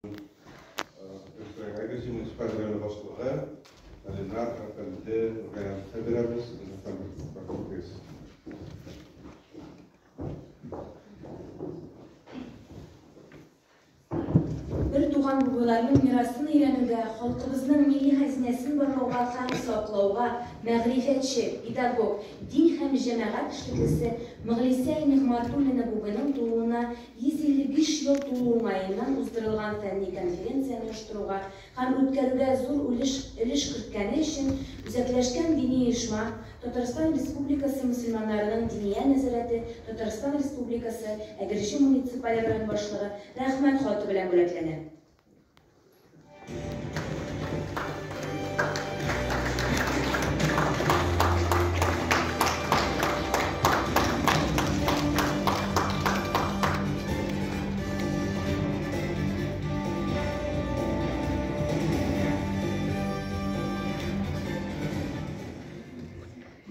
Әгерҗе муниципаль районы башлыгы Ленар әфәнде Гаяновка бирәбез. Бер туган бабайларның мирасын өйрәнүгә, халкыбызның милли хәзинәсен барлауга һәм саклауга мәгърифәтче, педагог, дин һәм җәмәгать эшлеклесе Мөглисә Нигъмәтуллина Бубыйның тууына 155 ел тулу уңаеннан уздырылган фәнни конференцияне оештыруга һәм үткәрүгә зур үлеш өлеш керткәне өчен Үзәкләшкән дини оешма, Татарстан Республикасы мөселманнарының Диния нәзарәте Татарстан Республикасы Әгерҗе муниципаль район башлыгы Рәхмәт хаты белән бүләкләнә.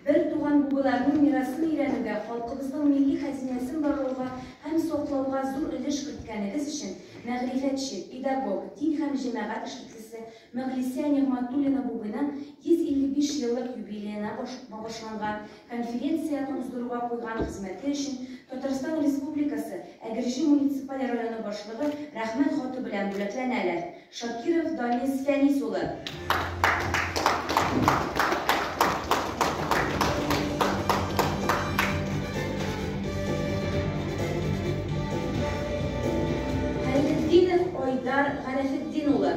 Бер туган бубаларның мирасын өйрәнүгә, халкыбызның милли хәзинәсен барлауга һәм саклауга зур өлеш керткәнегез өчен мәгърифәтче, педагог, дин һәм җәмәгать эшлеклесе Мөглисә Нигъмәтуллина Бубыйның 155 еллык юбилеена багышланган конференцияне уздыруга куйган хезмәте өчен Татарстан Республикасы Әгерҗе муниципаль районы башлыгы Рәхмәт хаты белән бүләкләнәләр. Шакиров Данис Фәнис улы. Хәйретдинов Айдар Гарәфетдин улы.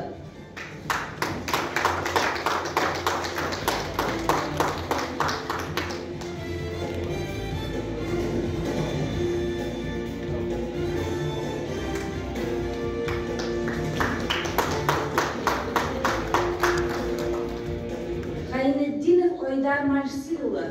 Гайнетдинов Айдар Марсил улы.